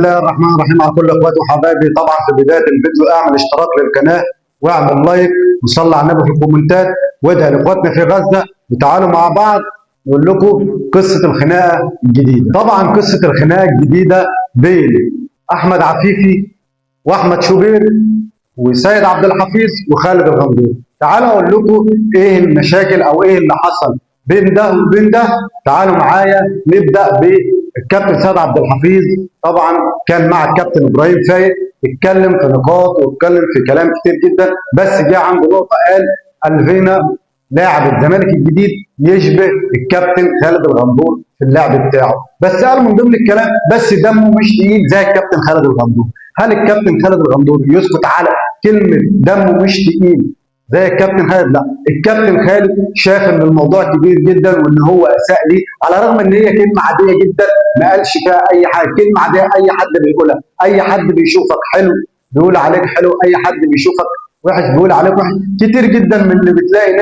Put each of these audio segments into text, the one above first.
الله الرحمن الرحيم على كل اخواتي وحبايبي. طبعا في بداية الفيديو اعمل اشتراك للقناة واعمل like وصلي على النبي في الكومنتات وادعي لاخواتنا في غزة. وتعالوا مع بعض نقول لكم قصة الخناقة الجديدة. طبعا قصة الخناقة الجديدة بين احمد عفيفي واحمد شوبير وسيد عبد الحفيظ وخالد الغندور. تعالوا اقول لكم ايه المشاكل او ايه اللي حصل بين ده وبين ده. تعالوا معايا نبدا بالكابتن سيد عبد الحفيظ. طبعا كان مع الكابتن ابراهيم فايق، اتكلم في نقاط واتكلم في كلام كتير جدا، بس جه عند نقطة قال الفينا لاعب الزمالك الجديد يشبه الكابتن خالد الغندور في اللعب بتاعه، بس قال من ضمن الكلام بس دمه مش تقيل زي الكابتن خالد الغندور. هل الكابتن خالد الغندور يسكت على كلمة دمه مش تقيل زي الكابتن خالد؟ لا، الكابتن خالد شاف ان الموضوع كبير جدا وان هو اساء ليه، على الرغم ان هي كلمة عادية جدا ما قالش فيها اي حاجة، كلمة عادية اي حد بيقولها، اي حد بيشوفك حلو بيقول عليك حلو، اي حد بيشوفك وحش بيقول عليك وحش. كتير جدا من اللي بتلاقي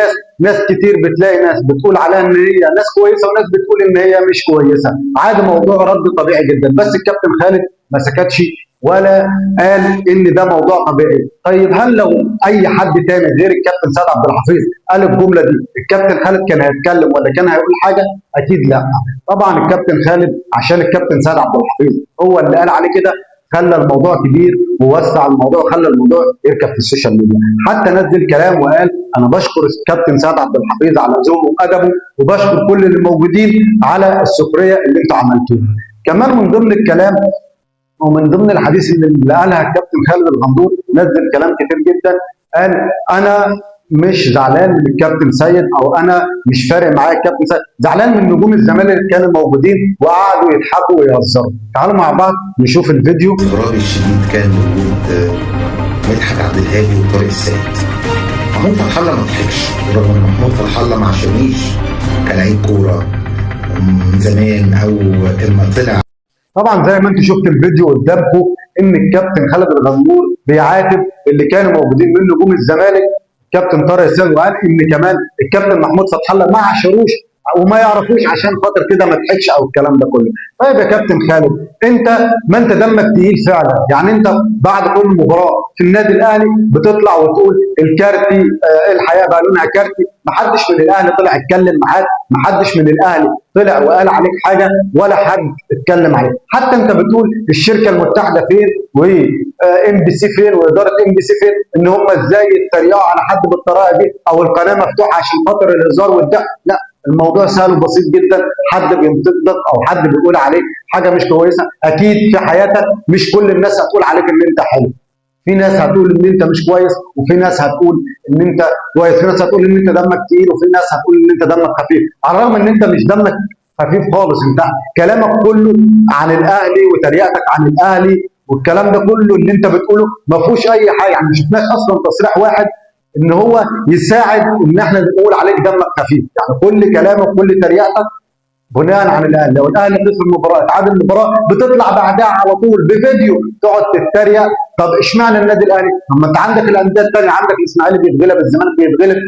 ناس كتير بتلاقي ناس بتقول عليها ان هي ناس كويسة وناس بتقول ان هي مش كويسة، عادي، موضوع رد طبيعي جدا. بس الكابتن خالد ما سكتش ولا قال ان ده موضوع طبيعي. طيب هل لو اي حد تاني غير الكابتن سيد عبد الحفيظ قال الجملة دي الكابتن خالد كان هيتكلم ولا كان هيقول حاجة؟ اكيد لا. طبعا الكابتن خالد عشان الكابتن سيد عبد الحفيظ هو اللي قال عليه كده خلى الموضوع كبير ووسع الموضوع، خلى الموضوع يركب في ال social media. حتى نزل كلام وقال انا بشكر الكابتن سيد عبد الحفيظ على ذوقه وادبه، وبشكر كل اللي موجودين على السخرية اللي انتوا عملتوها. كمان من ضمن الكلام ومن ضمن الحديث اللي قالها الكابتن خالد الغندور، نزل كلام كتير جدا، قال انا مش زعلان من الكابتن سيد، او انا مش فارق معايا الكابتن سيد، زعلان من نجوم الزمالك اللي كانوا موجودين وقعدوا يضحكوا ويهزروا. تعالوا مع بعض نشوف الفيديو. استغرابي الشديد كان وجود مدحت عبد الهادي وطارق السيد. محمود فتح الله ما ضحكش، رغم ان محمود فتح الله ما عشانيش كلاعب كورة من زمان او اما طلع. طبعا زي ما انتم شفت الفيديو قدامكم ان الكابتن خالد الغندور بيعاتب اللي كانوا موجودين من نجوم الزمالك، كابتن طارق السيد، وقال ان كمان الكابتن محمود فتح الله ما عاشروش وما يعرفوش عشان خاطر كده ما ضحكش او الكلام ده كله. طيب يا كابتن خالد، انت ما انت دمك تقيل فعلا، يعني انت بعد كل مباراة في النادي الاهلي بتطلع وتقول الكارتي، الحياة بقى لونها كارتي، ما حدش من الاهلي طلع اتكلم معاك، ما حدش من الاهلي طلع وقال عليك حاجة، ولا حد اتكلم عليك. حتى انت بتقول الشركة المتحدة فين و MBC فين واداره MBC فين، ان هم ازاي يتريقوا على حد بالطريقة دي، او القناة مفتوحة عشان خاطر الهزار والضحك. لا، الموضوع سهل وبسيط جدا. حد بينتقدك او حد بيقول عليك حاجة مش كويسة، اكيد في حياتك مش كل الناس هتقول عليك ان انت حلو، في ناس هتقول ان انت مش كويس، وفي ناس هتقول ان انت كويس، في ناس هتقول ان انت دمك تقيل، وفي ناس هتقول ان انت دمك خفيف، على الرغم ان انت مش دمك خفيف خالص. انت كلامك كله عن الاهلي وتريقتك عن الاهلي والكلام ده كله اللي انت بتقوله ما فيهوش اي حاجة، يعني ما شفناش اصلا تصريح واحد ان هو يساعد ان احنا نقول عليك دمك خفيف. يعني كل كلامك كل تريقتك بناء عن الاهلي، لو الاهلي خسر المباراة اتعادل المباراة بتطلع بعدها على طول بفيديو تقعد تتريق. طب اشمعنى النادي الاهلي؟ طب ما انت عندك الاندية الثانية، عندك الاسماعيلي بيتغلب، الزمالك بيتغلب،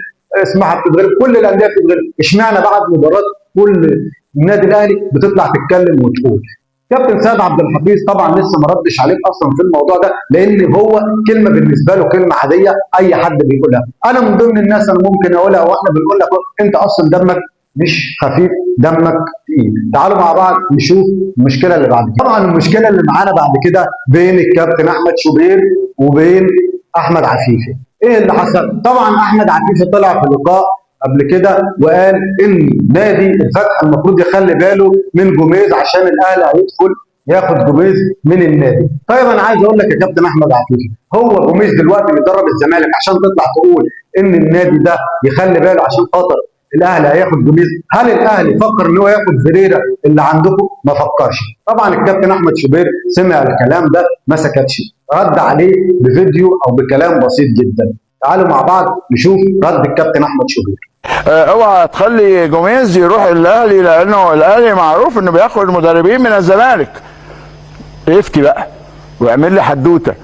اسمها بتتغلب، كل الاندية بتتغلب، اشمعنى بعد مباراة كل النادي الاهلي بتطلع تتكلم وتقول؟ كابتن سيد عبد الحفيظ طبعا لسه ما ردش عليك اصلا في الموضوع ده، لان هو كلمة بالنسبة له كلمة عادية اي حد بيقولها. انا من ضمن الناس انا ممكن اقولها، واحنا بنقول لك انت اصلا دمك مش خفيف، دمك تقيل. تعالوا مع بعض نشوف المشكلة اللي بعد كده. طبعا المشكلة اللي معانا بعد كده بين الكابتن احمد شوبير وبين احمد عفيفي. ايه اللي حصل؟ طبعا احمد عفيفي طلع في لقاء قبل كده وقال ان نادي الفتح المفروض يخلي باله من جوميز عشان الاهلي هيدخل ياخد جوميز من النادي. طيب انا عايز اقول لك يا كابتن احمد عفيفي، هو جوميز دلوقتي بيدرب الزمالك عشان تطلع تقول ان النادي ده يخلي باله عشان خاطر الاهلي هياخد جوميز؟ هل الاهلي فكر ان هو ياخد فيريرا اللي عندكم؟ ما فكرش. طبعا الكابتن احمد شوبير سمع الكلام ده ما سكتش، رد عليه بفيديو او بكلام بسيط جدا. تعالوا مع بعض نشوف رد الكابتن احمد شوبير. اوعى تخلي جوميز يروح الاهلي، لانه الاهلي معروف انه بياخد مدربين من الزمالك. افتي بقى واعمل لي حدوتة.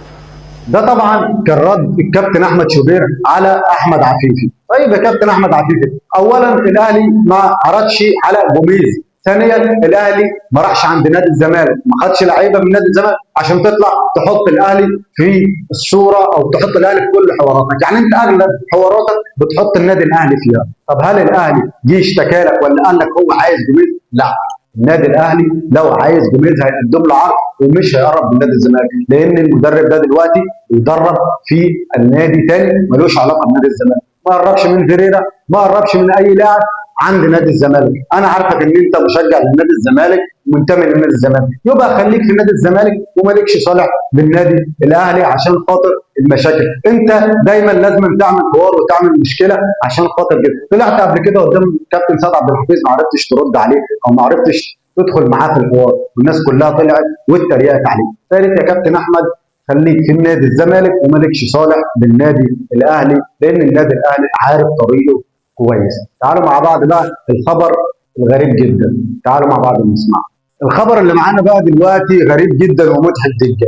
ده طبعا كان رد الكابتن احمد شوبير على احمد عفيفي. طيب يا كابتن احمد عفيفي، اولا الاهلي ما عرضش على جوميز، ثانيا الاهلي ما راحش عند نادي الزمالك، ما خدش لعيبة من نادي الزمالك عشان تطلع تحط الاهلي في الصورة او تحط الاهلي في كل حواراتك. يعني انت اغلب حواراتك بتحط النادي الاهلي فيها. طب هل الاهلي جه اشتكى لك ولا قال لك هو عايز جوميز؟ لا، النادي الاهلي لو عايز جوميز هيقدم له عرض ومش هيقرب من نادي الزمالك، لان المدرب ده دلوقتي بيدرب في النادي تاني ملوش علاقة بنادي الزمالك. ما قربش من فيريرا، ما قربش من اي لاعب عند نادي الزمالك. انا عارفك ان انت مشجع لنادي الزمالك ومنتمي لنادي الزمالك، يبقى خليك في نادي الزمالك ومالكش صالح بالنادي الاهلي عشان خاطر المشاكل. انت دايما لازم تعمل حوار وتعمل مشكلة عشان خاطر كده. طلعت قبل كده قدام كابتن سيد عبد الحفيظ ما عرفتش ترد عليه او ما عرفتش تدخل معاه في الحوار، والناس كلها طلعت واتريقت عليه. ثالث يا كابتن احمد، خليك في النادي الزمالك ومالكش صالح بالنادي الاهلي، لان النادي الاهلي عارف طريقه كويس. تعالوا مع بعض بقى الخبر الغريب جدا، تعالوا مع بعض نسمع الخبر اللي معانا بقى دلوقتي، غريب جدا ومضحك جدا.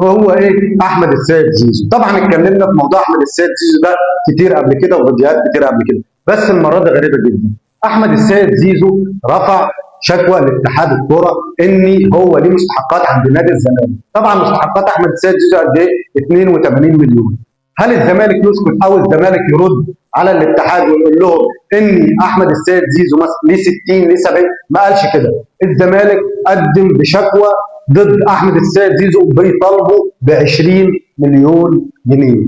هو ايه؟ احمد السيد زيزو. طبعا اتكلمنا في موضوع احمد السيد زيزو ده كتير قبل كده وفيديوهات كتير قبل كده، بس المرة دي غريبة جدا. احمد السيد زيزو رفع شكوى لاتحاد الكورة ان هو ليه مستحقات عند نادي الزمالك. طبعا مستحقات احمد السيد زيزو قد ايه؟ 82 مليون. هل الزمالك يسكت او الزمالك يرد على الاتحاد ويقول لهم ان احمد السيد زيزو مثلا ليه 60 ليه 70؟ ما قالش كده. الزمالك قدم بشكوى ضد احمد السيد زيزو بيطالبه ب 20 مليون جنيه.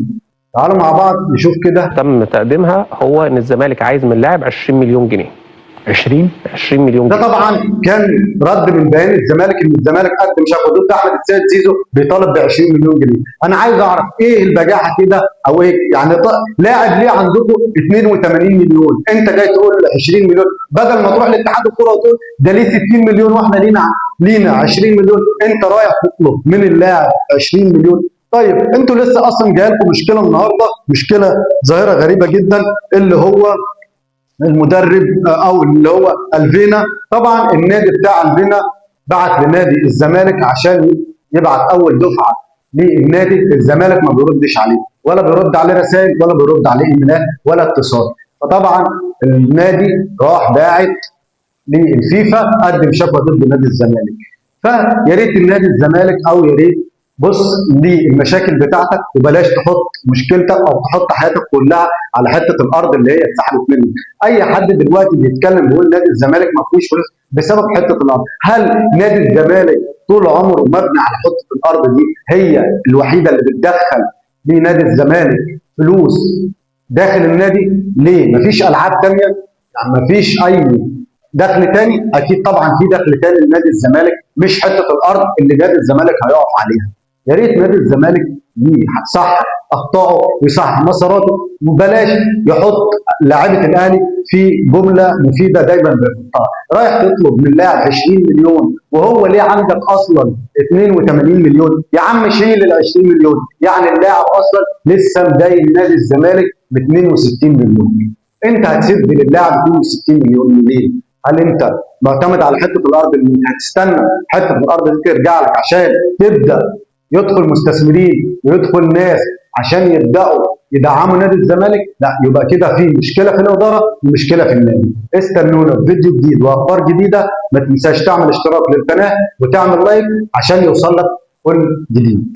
تعالوا مع بعض نشوف كده. تم تقديمها هو ان الزمالك عايز من اللاعب 20 مليون جنيه. 20 مليون ده جنيه. طبعا كان رد من بيان الزمالك ان الزمالك قدم شكوى ضد احمد السيد زيزو بيطالب ب 20 مليون جنيه. انا عايز اعرف ايه البجاحة كده او ايه يعني؟ لاعب ليه عندكم 82 مليون، انت جاي تقول 20 مليون، بدل ما تروح لاتحاد الكورة وتقول ده ليه 60 مليون واحنا لينا 20 مليون، انت رايح تطلب من اللاعب 20 مليون. طيب انتوا لسه اصلا جاي لكم مشكلة النهارده، مشكلة ظاهره غريبة جدا، اللي هو المدرب او اللي هو الفينا. طبعا النادي بتاع الفينا بعت لنادي الزمالك عشان يبعت اول دفعه للنادي، الزمالك ما بيردش عليه، ولا بيرد عليه رسائل ولا بيرد عليه ايميلات ولا اتصال. فطبعا النادي راح باعت للفيفا قدم شكوى ضد نادي الزمالك. فيا ريت النادي الزمالك او يا ريت بص للمشاكل بتاعتك وبلاش تحط مشكلتك او تحط حياتك كلها على حتة الارض اللي هي اتسحبت منك. اي حد دلوقتي بيتكلم بيقول نادي الزمالك ما فيهوش فلوس بسبب حتة الارض. هل نادي الزمالك طول عمره مبني على حتة الارض دي هي الوحيدة اللي بتدخل لنادي الزمالك فلوس داخل النادي؟ ليه؟ مفيش العاب ثانية؟ يعني مفيش اي دخل تاني؟ اكيد طبعا في دخل تاني لنادي الزمالك، مش حتة الارض اللي نادي الزمالك هيقف عليها. يا ريت نادي الزمالك يصحح اخطائه ويصحح مساراته، وبلاش يحط لاعيبه الاهلي في جملة مفيدة دايما بيحطها. رايح تطلب من لاعب 20 مليون وهو ليه عندك اصلا 82 مليون؟ يا عم شيل ال 20 مليون، يعني اللاعب اصلا لسه مدين نادي الزمالك ب 62 مليون. انت هتسد للاعب 62 مليون منين؟ هل انت معتمد على حتة الارض اللي هتستنى حتة الارض دي ترجع لك عشان تبدا يدخل مستثمرين ويدخل ناس عشان يبداوا يدعموا نادي الزمالك؟ لا، يبقى كده في مشكلة في الادارة ومشكلة في النادي. استنونا في فيديو جديد واخبار جديدة. ما تنساش تعمل اشتراك للقناة وتعمل لايك عشان يوصل لك كل جديد.